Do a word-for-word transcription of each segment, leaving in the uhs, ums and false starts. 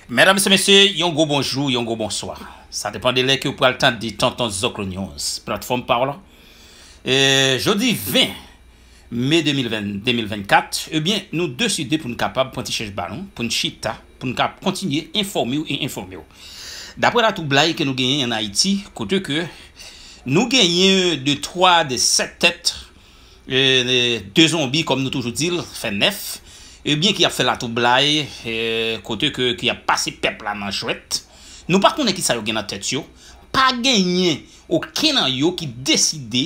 Medam e mesye, yon gwo bonjou, yon gwo bonswa. Sa depann de lè ke w pral tande Tonton Zoklo News, platfòm pa w la. E, jodi ven me de mil ven, de mil vennkat, ebyen, nou deside pou n kapab pran ti chèch balon, pou n chita, pou n ka kontinye enfòme w e enfòme w. Dapre latwoublay ke nou genyen ann Ayiti, kote ke nou genyen de twa, de sèt tèt, e, de zonbi, kòm nou toujou di l, fè nèf, ebyen, ki ap fè latwoublay, e, kote ke, ki ap pase pèp la nan jwèt. Nou pa konnen kisa yo gen nan tèt yo. Pa genyen okenn nan yo ki deside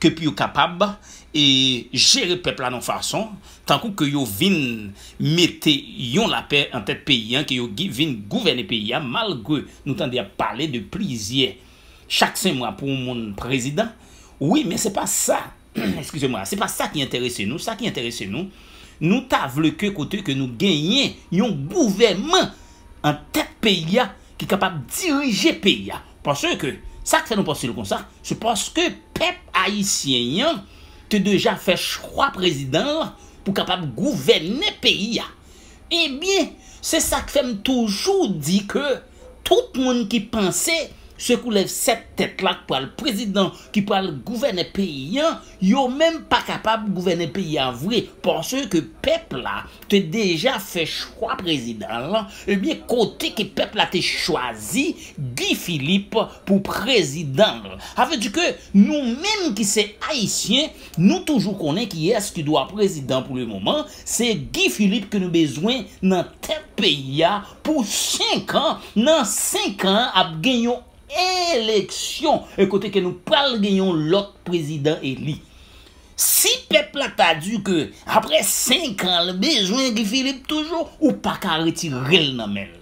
ke pou yo kapab, e, jere pèp la nan fason, tankou ke yo vin mete yon lapè an tèt peyi a, ke yo gi-, vin gouvène peyi a, malgre nou tande ap pale de plizyè, chak senk mwa pou yon moun prezidan. Wi, men se pa sa. Eskize mwa, se pa sa ki enterese nou. Sa ki enterese nou, nou ta vle ke kote ke nou genyen yon gouvènman an tèt peyi a ki kapab dirije peyi a. Paske, sa k fè nou panse l konsa, se paske pèp ayisyen an te deja fè chwa prezidan l pou kapab gouvène peyi a. Ebyen, se sa k fè m toujou di ke tout moun ki panse se koulèv sèt tèt la k pral prezidan, ki pral gouvène peyi a, yo menm pa kapab gouvène peyi a vre, paske pèp la te deja fè chwa prezidan l, ebyen, kote ke pèp la te chwazi Guy Philippe pou prezidan l. Sa vle di ke nou menm ki se ayisyen, nou toujou konnen kiyès ki dwa prezidan pou le moman, se Guy Philippe ke nou bezwen nan tèt peyi a pou senk an. Nan senk an, ap gen yon eleksyon, e kote ke nou pral gen yon lòt prezidan eli. Si pèp la ta di ke apre senk an, l bezwen Guy Philippe toujou, ou pa ka retire l nan men l.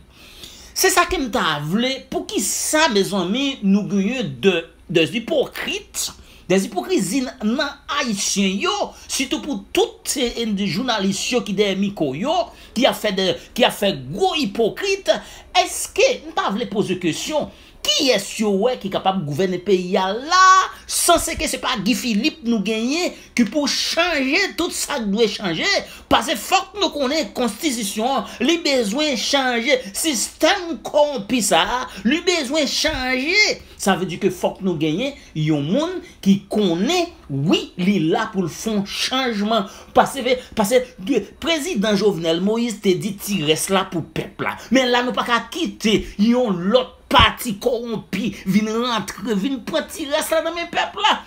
Se sa ke m ta vle, poukisa, mezanmi, nou genyen de, de ipokrit, de ipokrizi nan ayisyen yo, sitou pou tout se, e, jounalis yo ki dèyè mikwo yo, ki ap fè de, ki ap fè gwo ipokrit. Èske, m ta vle poze kesyon, kiyès yo wè ki kapab gouvène peyi a la, sanse ke se pa Guy Philippe nou genyen ki pou chanje tout sa k dwe chanje, paske fòk nou konnen konstitisyon an, li bezwen chanje, sistèm kowonpi sa a, li bezwen chanje. Sa vle di ke fòk nou genyen yon moun ki konnen, wi, li la pou l fè yon chanjman. Paske, paske prezidan Jovenel Moïse te di ti rès la pou pèp la. Men la, nou pa ka kite yon lòt pati kowonpi vin rantre, vin pran ti rès la nan men pèp la.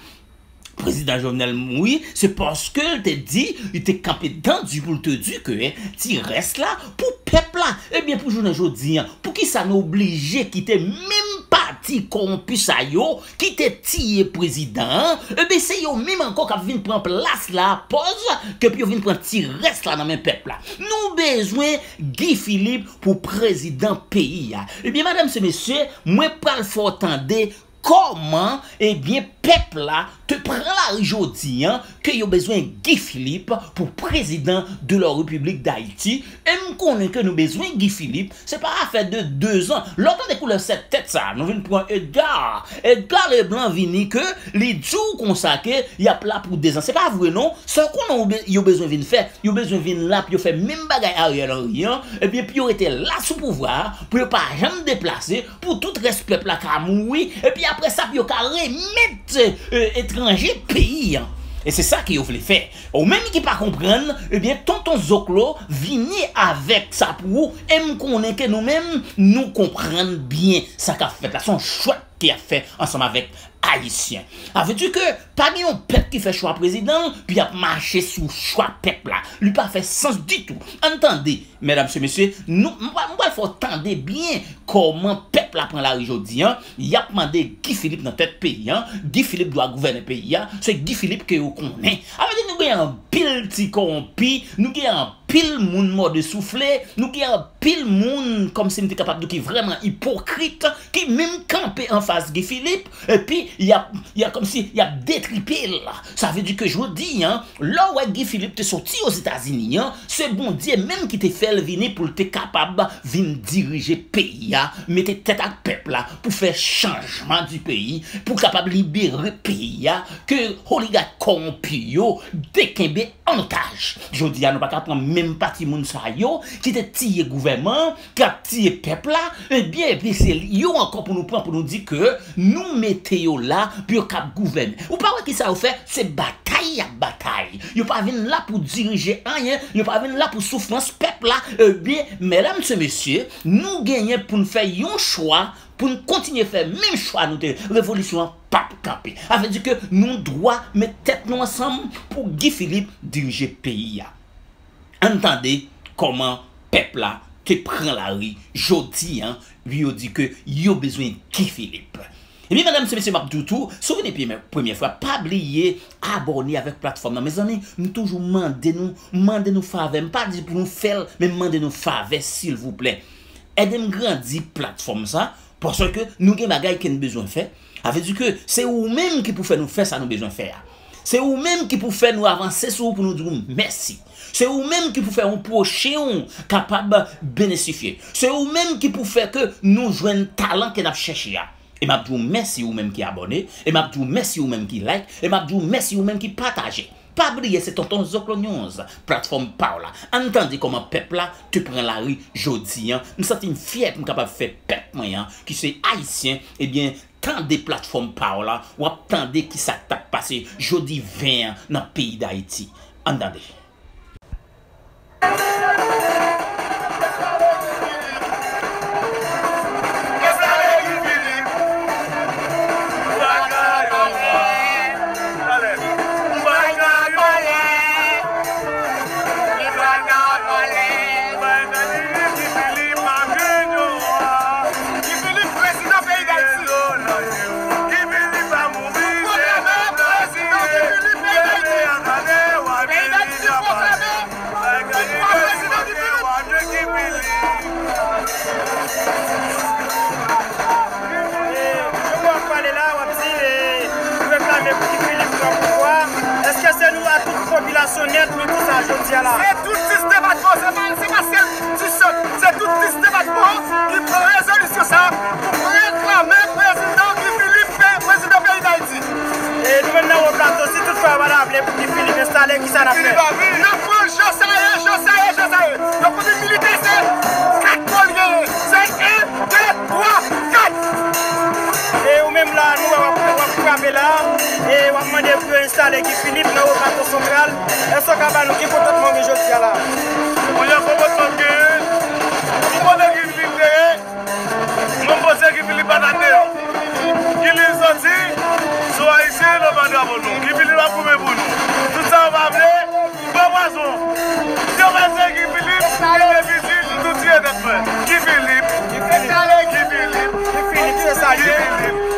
Prezidan Jovenel mouri, se paske l te di, li te kanpe dan di pou l te di ke, eh, ti rès la pou pèp la. Ebyen, pou jounen jodi a, poukisa nou oblije kite menm pati kowonpi sa yo ki te tiye prezidan an? Ebyen, se yo menm ankò k ap vin pran plas la, pòz ke pou yo vin pran ti rès la nan men pèp la. Nou bezwen Guy Philippe pou prezidan peyi a. Ebyen, medam e mesye, mwen pral fè w tande kòman, ebyen, pèp la te pran lari jodi a, ke yo bezwen Guy Philippe pou prezidan de la République d'Haïti. E m konnen ke nou bezwen Guy Philippe, se pa afè de dezan. Lè w tande koulèv sèt tèt sa, nou vin pran Edgar. Edgar Leblanc vini ke li di w konsa ke y ap la pou dezan. Se pa vre non. Sa w konnen w be-, yo bezwen vin fè, yo bezwen vin la pou yo fè menm bagay Ariel Henry an, ebyen pou yo rete la sou pouvwa a, pou yo pa janm deplase, pou tout rès pèp la ka mouri, epi apre sa pou yo ka remèt, e, etranje peyi an. E se sa ke yo vle fè. Ou menm ki pa konprann, ebyen, Tonton Zoklo vini avèk sa pou ou, e m konnen ke nou menm, nou konprann byen sa k ap fèt la. Se yon jwèt ke y ap fè ansanm avèk Ayisyen. Sa vle di ke pa gen yon pèp ki fè chwa prezidan l, pou y ap mache sou chwa pèp la. Li pa fè sans ditou. Ann tande, medam e mesye, nou, m pral, m pral fè w tande byen kòman pèp la pran lari jodi a. Y ap mande Guy Philippe nan tèt peyi a. Guy Philippe dwe gouvène peyi a. Se Guy Philippe ke yo konnen. Sa vle di nou gen anpil ti kowonpi, nou gen anpil moun mòde soufle, nou gen anpil moun, kòmsi m te kapab di w, ki vrèman ipokrit, ki menm kanpe anfas Guy Philippe, epi y ap, y ap kòmsi y ap detripe l. Sa vle di ke jodi a, lè w wè Guy Philippe te soti Ozetazini an, se Bondye menm ki te fè l vini pou l te kapab vin dirije peyi a, mete tèt ak pèp la, pou fè chanjman di peyi, pou kapab libere peyi a, ke oligak kowonpi yo te kenbe an otaj. Jodi a, nou pa ka pran menm pati moun sa yo ki te tiye gouvènman an, k ap tiye pèp la, ebyen, epi se yo ankò pou nou pran, pou nou di ke nou mete yo la pou yo kab gouvène. Ou pa wè kisa yo fè? Se batay y ap batay. Yo pa vin la pou dirije anyen, yo pa vin la pou soufrans pèp la. Ebyen, medam e mesye, nou genyen pou n fè yon chwa, pou n kontinye fè menm chwa nou te, revolisyon an p ap kanpe. Sa vle di ke nou dwa met tèt nou ansanm pou Guy Philippe dirije peyi a. Ann tande kòman pèp la te pran lari jodi an, wi, yo di ke yo bezwen Guy Philippe. Ebyen, medam e mesye, m ap di w tou, si w vini premyè, premyè fwa, pa bliye abòne avèk platfòm nan. Mezanmi, m toujou mande nou, mande nou favè. M pa di pou nou fè l, men m mande nou favè, silvouplè. Ede m grandi platfòm sa, paske nou gen bagay ke n bezwen fè. Sa vle di ke se ou menm ki pou fè nou fè sa nou bezwen fè a. Se ou menm ki pou fè nou avanse sou ou pou nou di w mèsi. Se ou menm ki pou fè yon pwochen w kapab benesifye. Se ou menm ki pou fè ke nou jwenn talan ke n ap chèche a. E m ap di w mèsi ou menm ki abòne, e m ap di w mèsi ou menm ki like, e m ap di w mèsi ou menm ki pataje. Pa bliye se Tonton Zoklo News, platfòm pa w la. Ann tande kòman pèp la te pran lari jodi an. M santi m fyè pou m kapab fè pèp mwen an, ki se ayisyen, ebyen, tande platfòm pa w la, w ap tande kisa k t ap pase jodi ven an nan peyi Dayiti. Ann tande. Guy Philippe, prezidan peyi Dayiti. Pwoklame prezidan Guy Philippe, peyi Dayiti. Peyi Dayiti pwoklame viktwa prezidan Guy Philippe. E, jan w ap pale la, w ap di, e, nou reklame pou Guy Philippe pran pouvwa. Èske se nou a tout popilasyon nèt nou di sa jodi a la? Se tout dis depatman, se pa, se pa sèl Ti Sòt, se tout dis depatman ki pran rezolisyon sa pou reklame prezidan Guy Philippe, prezidan peyi Dayiti. E nou menm nan Wo Plato, si toutfwa yo pa ta vle pou Guy Philippe enstale, kisa n ap fè? N ap pran jan sa ye, jan sa ye, jan sa ye. Donk, pou vin milite, se kat mo l genyen. Se en, de, twa, kat. E ou menm la, nou wè w ap, w ap frape la, e w ap mande pou yo enstale Guy Philippe nan Wo Plato Santral. Èske w ka ba nou ki konpòtman w gen jodi a la? Kounye a, konpòtman m genyen, pou kote Guy Philippe te ye, mwen, m panse Guy Philippe pa t ap deyò. Guy Philippe soti, se yon Ayisyen, l anba drapo nou. Guy Philippe ap goumen pou nou. Tout sa yo pa vle, pran pwazon. Si yo panse Guy Philippe, li te fizi, nou tou tiye tèt mwen. Guy Philippe. Guy Philippe. Guy Philippe. Guy Philippe, se sa l ye.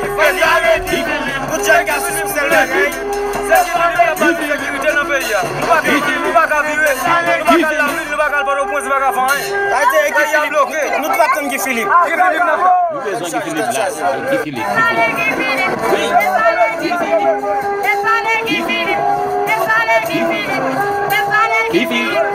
Guy Philippe. Tout jèn gason sou sèl bagay. Se Guy Philippe k ap ba nou sekirite nan peyi a. Nou pa ka, nou pa ka vire. Nou pa ka al Lavil, nou pa ka al Pòtoprens, nou pa ka fè anyen. Peyi a bloke. Nou t ap tann Guy Philippe. Guy Philippe n ap fè. Nou bezwen Guy Philippe la. Guy Philippe, Guy Philippe. Wi. Guy Philippe. Guy Philippe. Guy Philippe.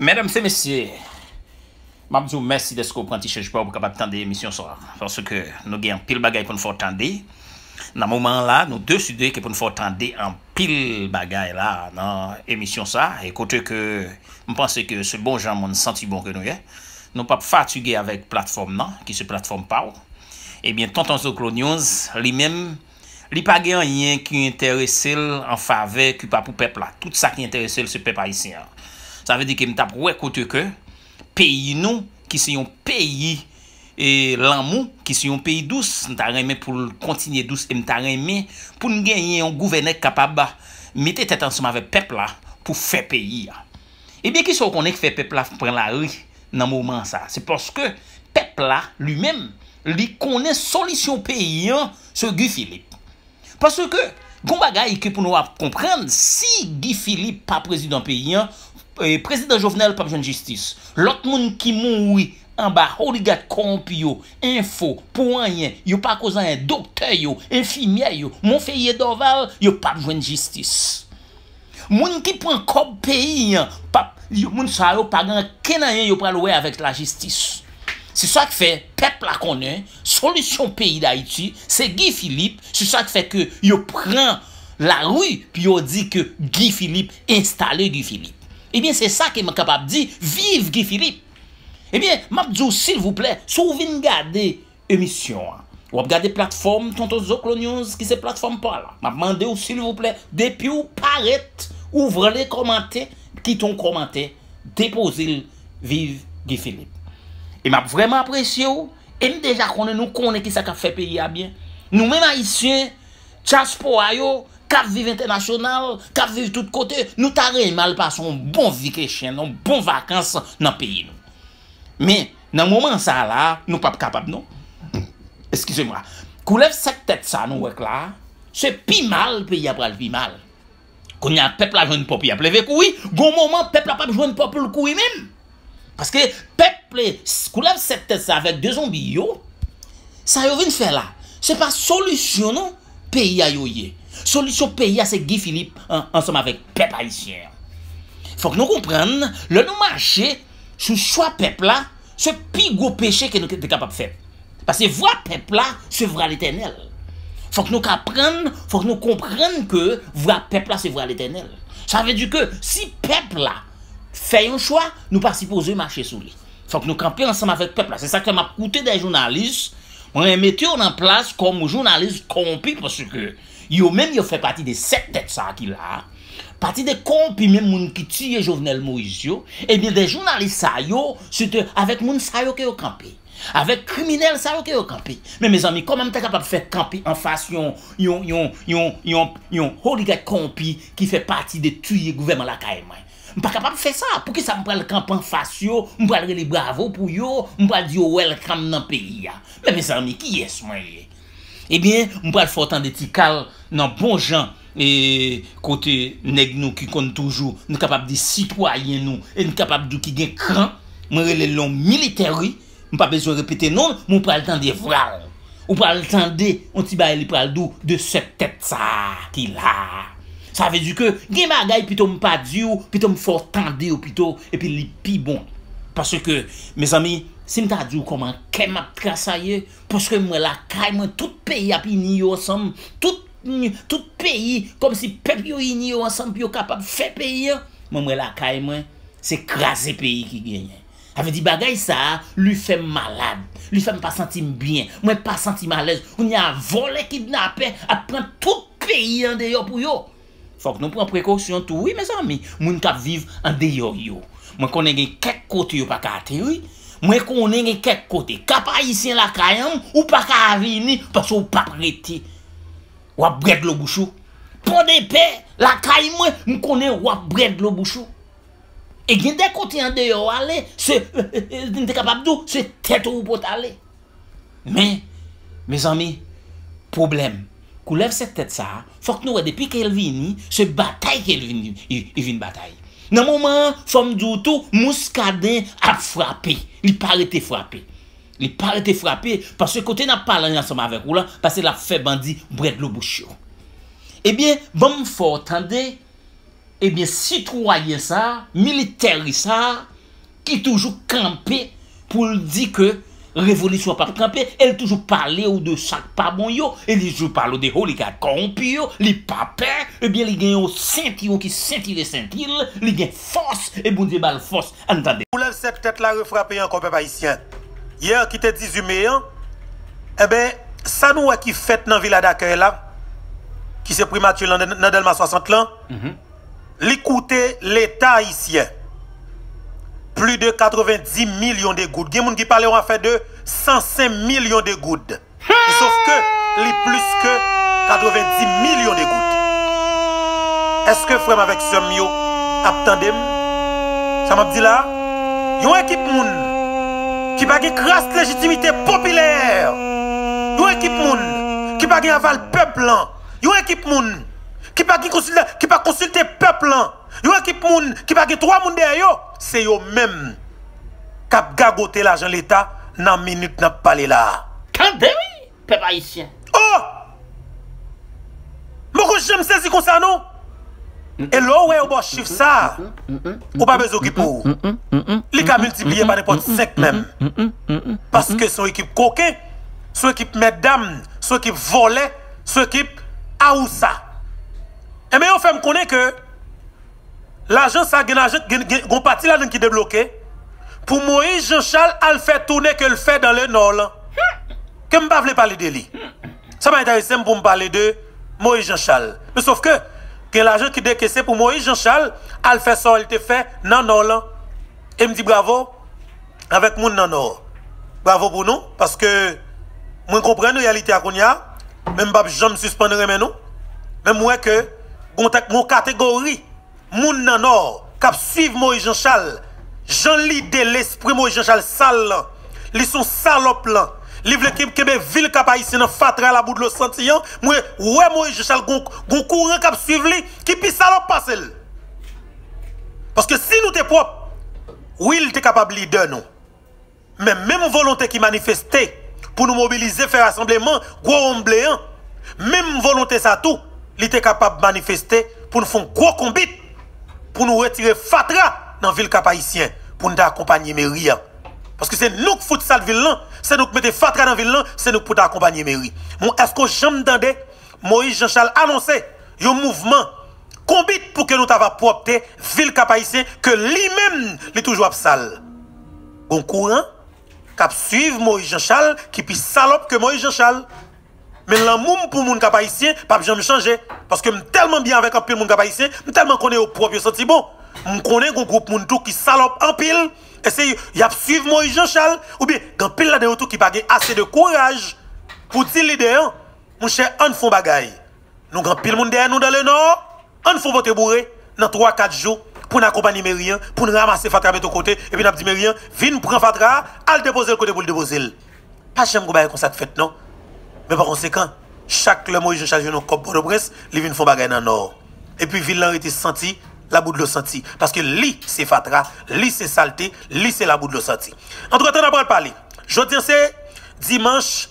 Medam e mesye, m ap di w mèsi dèske w pran ti chans pa w pou kapab tande emisyon sa a, paske nou gen anpil bagay pou n fè w tande. Nan moman an la, nou deside ke pou n fè w tande an anpil bagay la nan emisyon sa, e kote ke m panse ke se bon jan moun santi bon ke nou ye. Nou p ap fatige avèk platfòm nan, ki se platfòm pa w. Ebyen, Tonton Zoklo News, li menm, li pa gen anyen ki enterese l an favè ki pa pou pèp la. Tout sa ki enterese l, se pèp ayisyen an. Sa vle di ke m t ap wè kote ke peyi nou, ki se yon peyi e lanmou, ki se yon peyi dous, m ta renmen pou l kontinye dous e m ta renmen pou n genyen yon gouvènè k kapab mete tèt ansanm avèk pèp la pou fè peyi a. Ebyen, kisa w konnen k fè pèp la pran lari nan moman sa? Se paske pèp la, li menm, li konnen solisyon peyi an, se Guy Philippe. Paske, gon bagay ke pou nou ap konprann, si Guy Philippe pa prezidan peyi an, eh, prezidan Jovenel p ap jwenn jistis. Lòt moun ki mouri anba oligak kowonpi yo, enfo, pou anyen, yo pa koz anyen, doktè yo, enfimyè yo, Monferrier Dorval, yo p ap jwenn jistis. Moun ki pran kòb peyi an, p ap, yo, moun sa yo pa gen ankenn anyen yo pral wè avèk lajistis. Se sa k fè pèp la konnen solisyon peyi Dayiti, se Guy Philippe, se sa k fè ke yo pran lari pou yo di ke Guy Philippe enstale Guy Philippe. Ebyen, se sa ke mwen kapab di, viv Guy Philippe! Ebyen, m ap di w, silvouplè, si w vin gade emisyon an, w ap gade platfòm Tonton Zoklo News, ki se platfòm pa w la. M ap mande w, silvouplè, depi w parèt, ou vle kòmante, kite yon kòmantè, depoze l, viv Guy Philippe. E m ap vrèman apresye w, e m deja konnen nou konnen kisa k ap fè peyi a byen. Nou menm Ayisyen, dyaspora yo, k ap viv entènasyonal, k ap viv tout kote, nou ta renmen al pase yon bon vi ke chen, yon bon vakans nan peyi nou. Men, nan moman sa la, nou p ap kapab non. Eskize mwa. Koulèv sèt tèt sa nou wè k la, se pi mal peyi a pral pi mal. Kounye a, pèp la jwenn pòp li ap leve kouri, gon moman pèp la p ap jwenn pòp li kouri menm. Paske pèp, koulèv sèt tèt sa avèk de zonbi yo, sa yo vin fè la, se pa solisyon non peyi a yo ye. Solisyon peyi a se Guy Philippe an, ansanm avèk pèp ayisyen an. Fòk nou konprann, lè nou mache sou chwa pèp la, se pi gwo peche ke nou te kapab fè. Paske vwa pèp la, se vwa Letènèl. Fòk nou kaprann, fòk nou konprann ke vwa pèp la, se vwa Letènèl. Sa vle di ke si pèp la fè yon chwa, nou pa sipoze mache sou li. Fòk nou kanpe ansanm avèk pèp la. Se sa k fè m ap koute de jounalis. Mwen mete yo nan plas kòm jounalis kowonpi, paske yo menm yo fè pati de sèt tèt sa a ki la a. Pati de kowonpi, menm moun ki tiye Jovenel Moïse yo. Ebyen, de jounalis sa yo, se te avèk moun sa yo ke yo kanpe. Avèk kriminèl sa yo ke yo kanpe. Men, mezanmi, kòman m ta kapab fè kanpe anfas yon, yon, yon, yon, yon, yon oligak kowonpi ki fè pati de tiye gouvènman lakay mwen? M pa kapab fè sa. Poukisa m pral kanpe anfas yo, m pral rele bravo pou yo, m pral di yo welcome nan peyi a? Men, mezanmi, kiyès mwen ye? Ebyen, m pral fè w tande ti kal nan bon jan, e, kote nèg nou ki konn toujou, nou kapab di sitwayen nou, e nou kapab di ki gen kran, mwen rele l yon militè wi, m pa bezwen repete non l, men w pral tande vwa l. Ou pral tande yon ti bagay li pral di w de sèt tèt sa a ki la a. Sa vle di ke gen bagay pito m pa di w, pito m fè w tande yo pito, epi li pi bon. Paske, mezanmi, si m ta di w kòman kè m ap trasaye, paske m wè lakay mwen, tout peyi ap ini yo ansanm, tout, tout peyi, kòmsi pèp yo ini yo ansanm pou yo kapab fè peyi a. Mwen, m wè lakay mwen, se kraze peyi ki genyen. Sa vle di bagay sa a, li fè m malad. Li fè m pa santi m byen. Mwen pa santi m alèz. Kounye a, vòlè, kidnapè ap pran tout peyi andeyò pou yo. Fòk nou pran prekosyon tou, wi, mezanmi. Moun k ap viv andeyò yo. Mwen konnen gen kèk kote yo pa ka ateri. Mwen konnen gen kèk kote. Kap Ayisyen lakay an, ou pa ka vini paske w p ap rete. W ap bwè dlo bouch ou. Pòdepè, lakay mwen, m konnen w ap bwè dlo bouch ou. E gen de kote andeyò w ale, se, m te kapab di w, se tèt ou ou pot ale. Men, mezanmi, pwoblèm. Koulèv sèt tèt sa a, fòk nou wè depi ke l vini, se batay ke l vin, li, li vin batay. Nan moman an, fò m di w tou, Muscadin ap frape. Li pa rete frape. Li pa rete frape, paske kote n ap pale ansanm avèk ou la, paske l ap fè bandi bwè dlo bouch yo. Ebyen, ban m fè w tande, ebyen, sitwayen sa a, militè sa a, ki toujou kanpe pou l di ke Revolisyon p ap kanpe, e l toujou pale w de sa k pa bon yo, e li toujou pale w de oligat kòwonpi yo, li pa pè, ebyen li gen yon sentiwon ki sentire senti l, li gen fòs, e Bondye ba l fòs. Ann tande. Koulèv sèt tèt la refrape ankò, pèp ayisyen. Yè ki te dizuit me an, enben, sa nou wè ki fèt nan Vila Dakèy la, ki se primati lan nan Dèlma swasant lan, li koute Leta ayisyen plis de katrevendis milyon de goud. Gen moun ki pale yon afè de san senk milyon de goud. Sof ke li plis ke katrevendis milyon de goud. Èske frè m avèk sè m yo ap tande m? Sa m ap di la, yon ekip moun ki pa gen kras lejitimite popilè, yon ekip moun ki pa gen aval pèp lan, yon ekip moun ki pa gen konsilta-, ki pa konsilte pèp lan, yon ekip moun ki pa gen twa moun dèyè yo, se yo menm k ap gagote lajan Leta nan minit n ap pale la a. Tande wi, pèp ayisyen. Oh! M poko janm sezi konsa non. E lè w wè yo ba w chif sa a, ou pa bezwen okipe w. Li ka miltipliye pa nenpòt senk menm. Paske se yon ekip koken, se yon ekip mètdam, se yon ekip vòlè, se yon ekip awousa. Enben, yo fè m konnen ke lajan sa, gen lajan, gen, gen, gen yon pati ladan ki debloke pou Moyiz Jan Chal al fè toune ke l fè dan le nò lan. Ke m pa vle pale de li. Sa pa enterese m pou m pale de Moyiz Jan Chal. Men sof ke gen lajan ki dekese pou Moyiz Jan Chal al fè sa w li te fè nan nò lan. E m di bravo avèk moun nan nò. Bravo pou nou, paske mwen konprann reyalite a kounye a, men m p ap janm sispann renmen nou. Men m wè ke gon tèk, gon kategori moun nan nò k ap swiv Moyiz Jan Chal, jan lide, lespri Moyiz Jan Chal sal lan. Li se yon salòp lan. Li vle ke, kenbe vil Kap Ayisyen nan fatra, labou, dlo, santi an. Mwen wè Moyiz Jan Chal gon, gon kouran k ap swiv li ki pi salòp pase l. Paske si nou te pwòp, wi, l te kapab lidè nou. Men menm volonte ki manifeste pou nou mobilize, fè rasanbleman, gwo wonm ble an, menm volonte sa tou, li te kapab manifeste pou n fè yon gwo konbit, pou nou retire fatra nan vil Kap Ayisyen, pou n ta akonpanye meri an. Paske se nou k fout sal vil lan, se nou k mete fatra nan vil lan, se nou k pou ta akonpanye meri. Bon, èske w janm tande Moyiz Jan Chal anonse yon mouvman konbit pou ke nou ta va pwòpte vil Kap Ayisyen ke li menm li toujou ap sal? Gon kouran k ap swiv Moyiz Jan Chal ki pi salòp ke Moyiz Jan Chal. Men lanmou m pou moun Kap Ayisyen p ap janm chanje. Paske m tèlman byen avèk anpil moun Kap Ayisyen, m tèlman konnen yo pwòp, yo santi bon. M konnen gon gwoup moun tou ki salòp anpil, e se y ap swiv Moyiz Jan Chal, oubyen gen anpil ladan yo tou ki pa gen ase de kouraj pou di lidè an, monchè, ann fè yon bagay. Nou gen anpil moun dèyè nou dan le nò. Ann fè yon pote boure nan twa, kat jou pou n akonpanye meri an, pou n ranmase fatra, mete yon kote, epi n ap di meri an, vin pran fatra a, al depoze l kote pou l depoze l. Pa janm gon bagay konsa k fèt non. Men pa konsekan, chak lè Moyiz Jan Chal jwenn yon kòb Pòtoprens, li vin fè yon bagay nan nò. Epi vil lan rete santi, labou, dlo, santi. Paske li se fatra, li se salte, li se labou, dlo, santi. Antretan, n ap pral pale. Jodi an se dimanch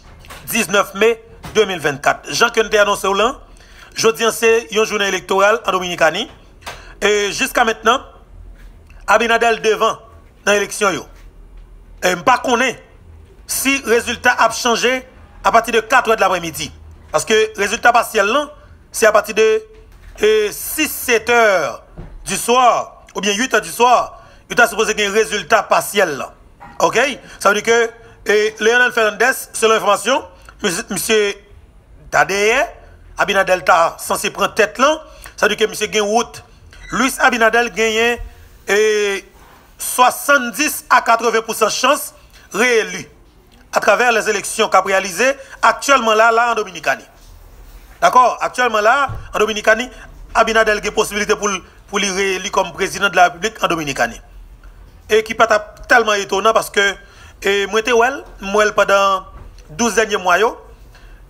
diznèf me de mil vennkat. Jan ke n te anonse w lan, jodi an se yon jounen elektoral an Dominikani. E jiska mentnan, Abinader devan nan eleksyon yo. E m pa konnen si rezilta ap chanje apati de kat è de lapremidi. Paske rezilta pasyèl lan, se apati de, e, sis, sèt è di swa, oubyen uit è di swa, yo ta sipoze gen rezilta pasyèl lan. Oke? Sa vle di ke, e, Leonel Fernandez, selon enfòmasyon, misye, misye ta dèyè, Abinader ta sanse pran tèt lan, sa vle di ke misye gen wout. Luis Abinader genyen, e, swasanndis a katreven pousan chans reyeli atravè lèzeleksyon k ap reyalize aktyèlman la, la an Dominikani. Dakò? Aktyèlman la, an Dominikani, Abinader gen posibilite pou l, pou li reyeli kòm prezidan de la repiblik an Dominikani. E ki pa t ap tèlman etonan paske, e, mwen te wè l, m wè l pandan douz dènye mwa yo.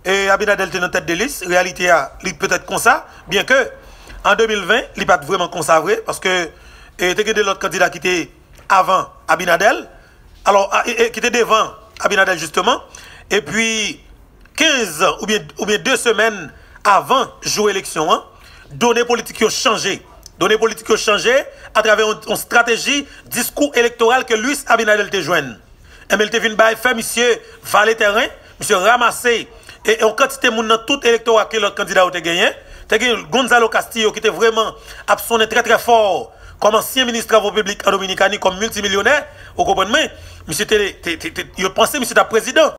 E, Abinader te nan tèt de lis, reyalite a, li petèt konsa, byen ke an de mil ven, li pa t vrèman konsa vre, paske, e, te gen de lòt kandida ki te avan Abinader, alò, a, e, e, ki te devan Abinader, jisteman. Epi, kenz oubyen, oubyen de semèn avan jou eleksyon an, done politik yo chanje. Done politik yo chanje atravè yon, yon estrateji diskou elektoral ke Luis Abinader te jwenn. Enben, li te vin bay, fè misye vale tèren, misye ranmase e, e yon kantite moun nan tout elektora ke lòt kandida yo te genyen. Te gen Gonzalo Castillo ki te vrèman ap sonnen trè, trè fò kòm ansyen minis travo piblik an Dominikani, kòm miltimilyonè, ou konprann mwen? Misye te, te, te, te, yo panse misye t ap prezidan.